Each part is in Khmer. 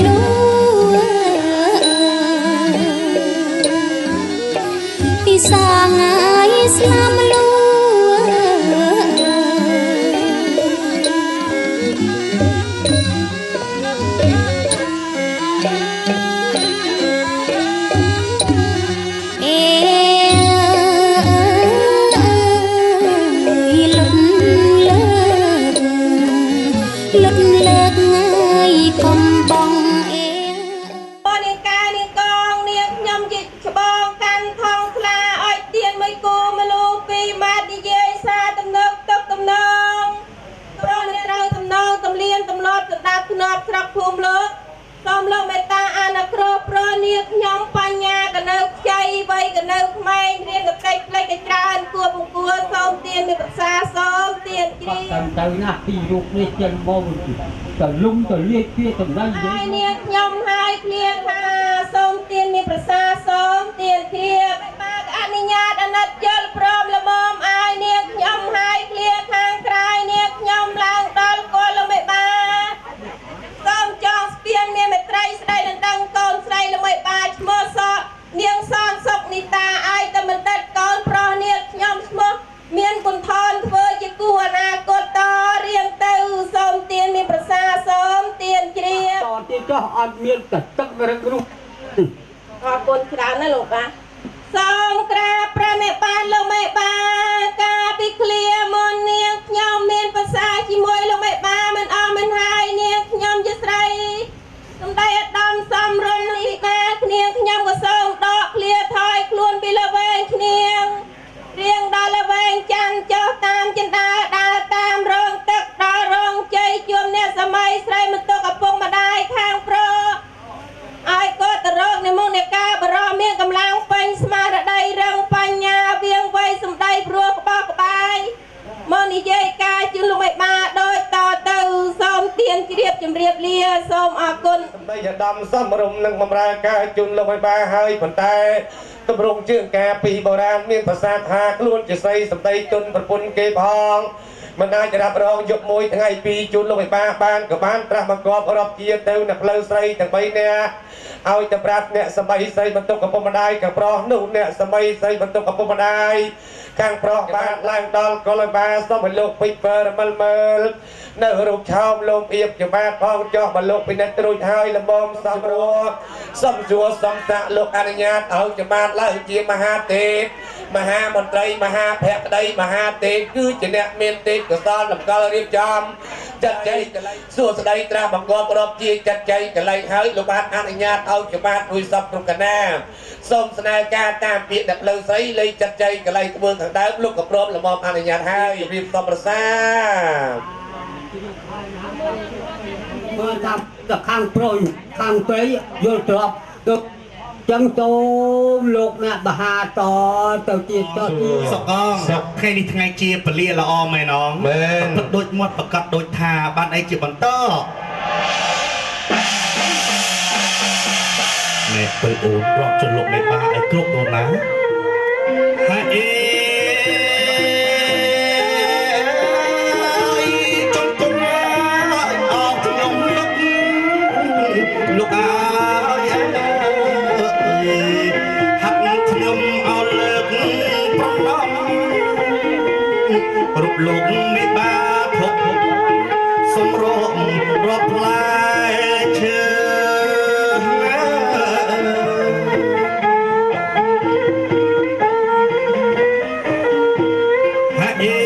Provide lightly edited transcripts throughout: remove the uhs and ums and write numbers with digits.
លូពីសាងាយស្លាមលូអេលុតលើកលុតលើកងាយកុំបងអេ បងនាងកានាងកងនាងខ្ញុំជាច្បងកាន់ថងថ្លាឲ្យទៀនមួយគូមលូពីរម៉ាត់និយាយសារទំនឹកទុកទំនងព្រោះនឹងត្រូវទំនងទំលៀនទំលត់ស្ដាប់ធ្នាប់ស្រុកភូមិលោកសូមលោកមេត្តាអនុគ្រោះព្រោះនាងខ្ញុំបញ្ញាកនៅខ្ចីវ័យកនៅក្មេងរៀនកតិចផ្លេចកច្រើនគួរពង្គួរសូមទៀនមានប្រសាសូមទៀនជ្រាប តាមទៅណាពីរូបនេះចិនមកទៅលុំទៅលាយគ្នាសម្ដីនិយា ហើយ យនាងខ្ញុំហើយឃ្លាថាសូមទានមានប្រសាសូមទានធៀបបាកអនុញ្ញាតអាណិតយល់ព្រមល្មមអាយនាងខ្ញុំហើយឃ្លាខាងក្រោយនាងខ្ញុំឡើងដល់គល់លមេបាសូមចងស្ពានមានមេត្រីស្ដីដណ្ដឹងកូនស្រីលមេបាឈ្មោះសកនាងសនសុកនីតាអាយតែមិនដិតកូនប្រុសនាងខ្ញុំឈ្មោះមានគុណថនធ្វើជាគូអនាគតតរៀងទៅសូមទានមានប្រសាសូមទានជ្រាប តទៀតចុះអត់មានតែទឹករឹងរូស អរគុណច្រើនណាស់លោកបាសូមក្រាបព្រះមេបានលោកមេបាកាពីឃ្លាមុននាងខ្ញុំមានប្រសាជាមួយលោកមេបាមិនអស់មិនហើយនាងខ្ញុំជាស្រីសំដីឧត្តមសំរុននេះបាគ្នាខ្ញុំក៏សូមដកឃ្លាថយខ្លួនពីលវែងគ្នារៀងដល់លវែងច័ន្ទចុះតាមចិន្តាដើរតាមរងទឹកដល់រងជ័យជួមអ្នកសម័យស្រីបន្ទុកឪពុកម្ដាយខាងប្រុស ឲ្យគាត់ទៅរកនិមន្តនៃការបរោះមានកម្លាំងពេញស្មារតីរឹងបញ្ញាវៀងវៃសំដីព្រោះក្បោះក្បាយមកនិយាយការជូនលោកមេបាដូចតទៅសូមទានជ្រាបជម្រាបលាសូមអរគុណ សម្ដីឧត្តមសំរុំនឹងបំរើការជូនលោកឲ្យបាហើយប៉ុន្តែទម្រង់ជើងការពីបុរាណមានប្រសាទថាខ្លួនជាស្រីសម្ដីជន់ប្រពន្ធគេផងមិនអាចរ៉ាប់រងយប់មួយថ្ងៃពីរជូនលោកឲ្យបាបានក៏បានត្រាស់បង្គាប់រាប់ជាទៅនៅផ្លូវស្រីទាំង3នាក់ឲ្យទៅប្រាប់អ្នកសម័យស្រីបន្ទុកឪពុកម្ដាយខាងប្រុសនោះអ្នកសម័យស្រីបន្ទុកឪពុកម្ដាយខាងប្រុសបានឡើងដល់កលបាសូមឲ្យលោកពេជ្រពើរមិលមើលនៅរូបឆោមលោមអៀបជាបាតផងចោះបើលោកពិនិត្យរួចហើយលំមសំរួសំសួរសំសាក់លោកអនុញ្ញាតឲ្យជាបាតឡើងជាមហាទេពមហាមន្ត្រីមហាភក្តីមហាទេពគឺជាអ្នកមានទេពកុសលតម្កល់រៀបចំចាត់ចែងកលៃសួស្តីត្រាស់បង្គាប់រាប់ជាចាត់ចែងកលៃហើយលោកបានអនុញ្ញាតឲ្យជាបាតរួចសពគ្រប់កណាសូមស្នើការតាមពាក្យដែលផ្លូវស្រីលេខចាត់ចែងកលៃធ្វើខាងដើមលោកក៏ព្រមល្មមអនុញ្ញាតហើយរៀបសំប្រសា មើលថាទៅខាងប្រុសខាងស្រីយល់ទ្របទៅចឹងសូមលោកអ្នកបហាតទៅទៀតតទៀត សុកអងថ្ងៃនេះថ្ងៃជាពលាល្អមែនអង មែន ប្រព្រឹត្តដូចមាត់ប្រកាសដូចថាបានអីជាបន្តណែទៅអូនរាប់ជនលោកមេបាឲ្យគ្រប់អូនណាហើយអេចុងគុំអោខ្ញុំលុកលោកអើយហាក់ខ្ញុំឲ្យលើកប្រណំរូបលោកមេបាភពសំរងរាប់ផ្លែឈើ ហាអេ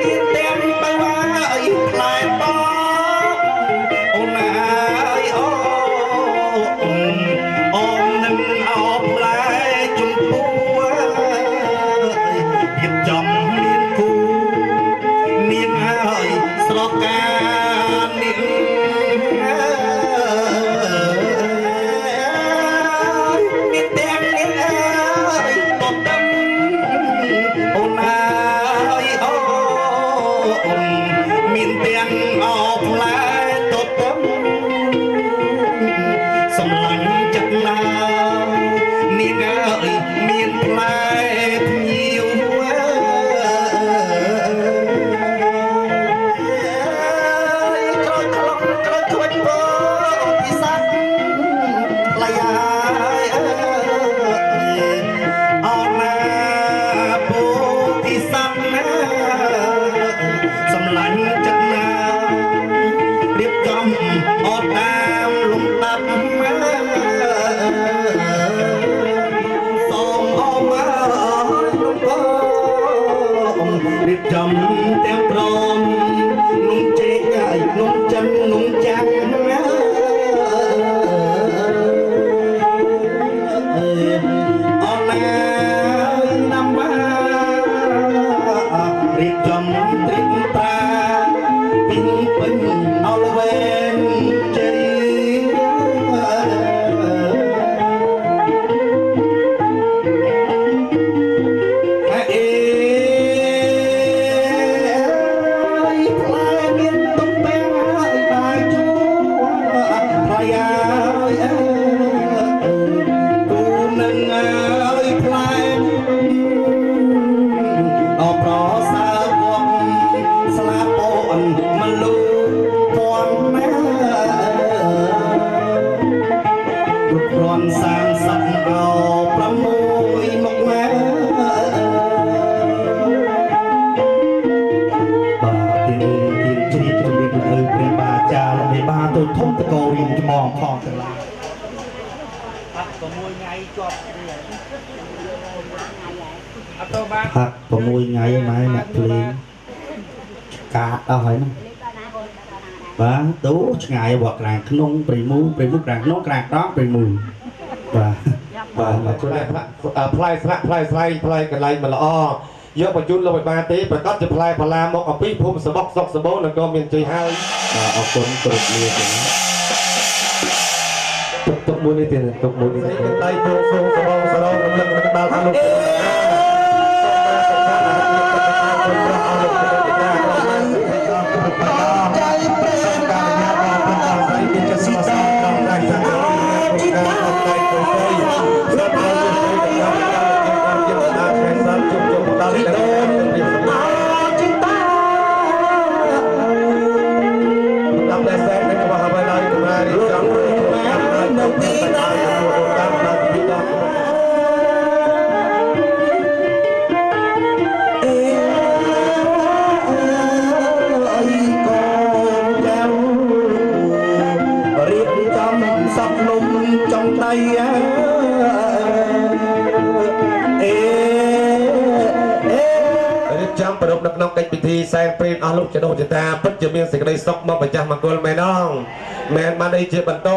មានទាំងបើអើយផ្លែបអូនអើយអូអូននឹងអោផ្លែជំពូរៀបចំមានគូនាងហើយស្រកានាងអើយមានទាំងនាងអើយតតឹងអូនអើយអូនមានទាំងអោផ្លែតតឹងសំឡាញ់ចិត្តណានាងអើយមានផ្លែភ្ញៀវអើ តូចធំតកោរៀមច្បងផងទាំងឡាយ 6ថ្ងៃជាប់អត់ទៅបាន ហាក់6ថ្ងៃម៉ែអ្នកភ្លេងកាតអស់ហើយហ្នឹងបាទទូឆ្ងាយវត្តក្រាងក្នុងព្រៃមូព្រៃមូក្រាងក្នុងក្រាងត្រង់ព្រៃមូបាទ បាទអរគុណអ្នកផ្លែស្លាក់ផ្លែស្លែងផ្លែកន្លែងមិនល្អយកបញ្ជូនលោកឲ្យបានទេប្រកាសជាផ្លែផល្លាមកអំពីភូមិសបុកសុកសបោនគរមានជ័យហើយ បាទអរគុណគ្រប់លាទាំង ទុកមួយនេះទៀតទុកមួយនេះដៃពងសងសបងសរងរំលឹកនឹងដល់អនុក្នុងកិច្ចពិធីសែនព្រេនអស់លោកចដូចតាពិតជាមានសេចក្តីសុខមកម្ចាស់មង្គលមែនអងមែនបានអីជាបន្ត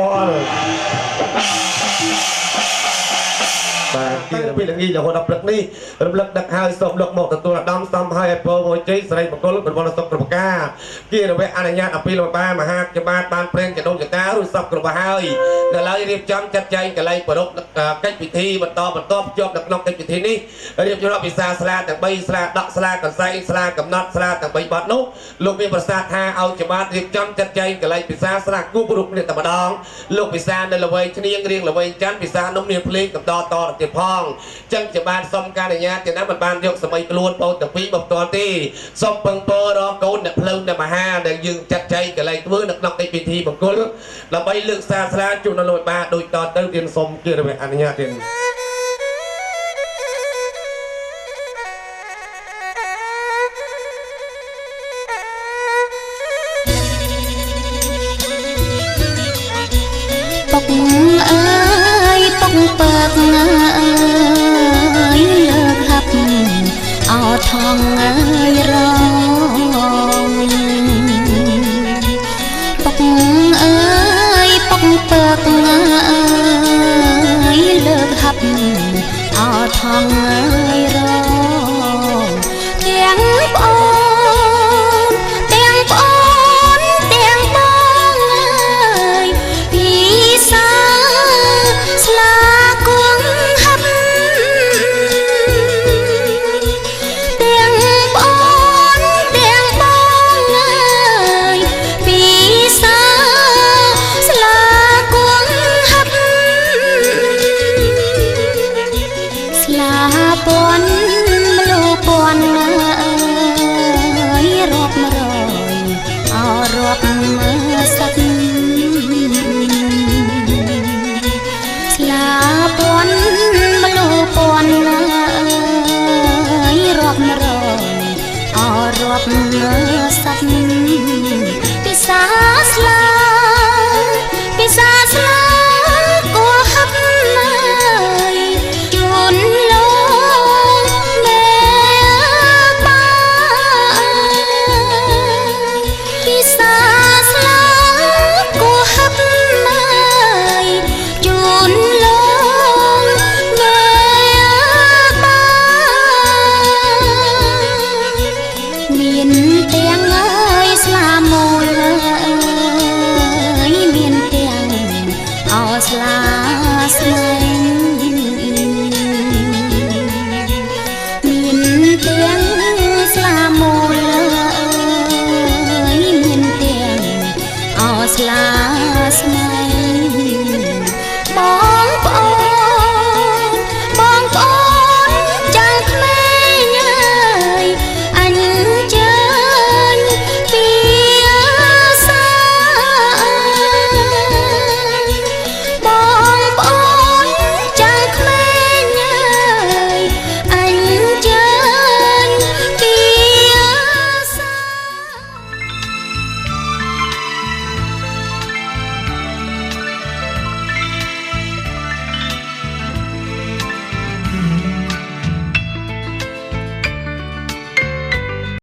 បាទពីពីល្ងាចរហូតដល់ព្រឹកនេះរំលឹកដឹកហើយសូមលោកមកទទួលអាដាមសំហើយឲ្យពរមួយជ័យស្រីមង្គលប្រវត្តិសុខគ្រប់ប្រការគិរវៈអនុញ្ញាតអភិលបាលមហាចបាទបានព្រេងចដូចតារួចសពគ្រប់ហើយដល់ហើយរៀបចំចាត់ចែងកន្លែងប្រពកិច្ចពិធីបន្តបន្តភ្ជាប់នៅក្នុងកិច្ចពិធីនេះរៀបរាប់ពិសាស្លាទាំង3ស្លាដកស្លាកន្សែងស្លាកំណត់ស្លាទាំង3បទនោះលោកមានប្រសាសន៍ថាឲ្យចបាទរៀបចំចាត់ចែងកន្លែងពិសាស្លាគូរូបនេះតែម្ដងលោកពិសានៅល្វែងឈ្នៀងរៀងល្វែងច័ន្ទពិសានោះមានភ្លេងកំដរតទៅទៀតផងចឹងចបាទសុំការអនុញ្ញាតទៀតណាមិនបានយកសម័យខ្លួនបងទាំងពីរមកផ្ទាល់ទេសូមពឹងពររកកូនអ្នកផ្លូវអ្នកមហាដែលយើងចាត់ចែងកន្លែងធ្វើនៅក្នុងកិច្ចពិធីមង្គលដើម្បីលើកសាស្លាជូនដល់លោកបាដូចតទៅទៀតសូមគោរពអនុញ្ញាតទៀត ពុកអើយពុកពើកអើយលើកហាប់អោថងអើយរងពុកអើយពុកពើកអើយលើកហាប់អោថងអើយរងទាំងប្អូនទាំងប្អូនទាំងបងអើយពីសាស្លាគងហាប់ទាំងប្អូនទាំងបងអើយពីសាស្លាគងហាប់ស្លាពន់មលូពន់អើយរាប់រយអោរាប់មើសិតស្លាពន់មលូពន់អើយរាប់រយអោរាប់មើសិតពិសាស្លាពិសាស្លាគួហាប់អើយជូនលោកមេបាពិសាស្លាគួហាប់អើយជូនលោកមេបាមានទាំងអើយស្លាមូលអើយមានទាំងអោស្លាស្លែងមានទាំងស្លាមូលអើយមានទាំងអោស្លា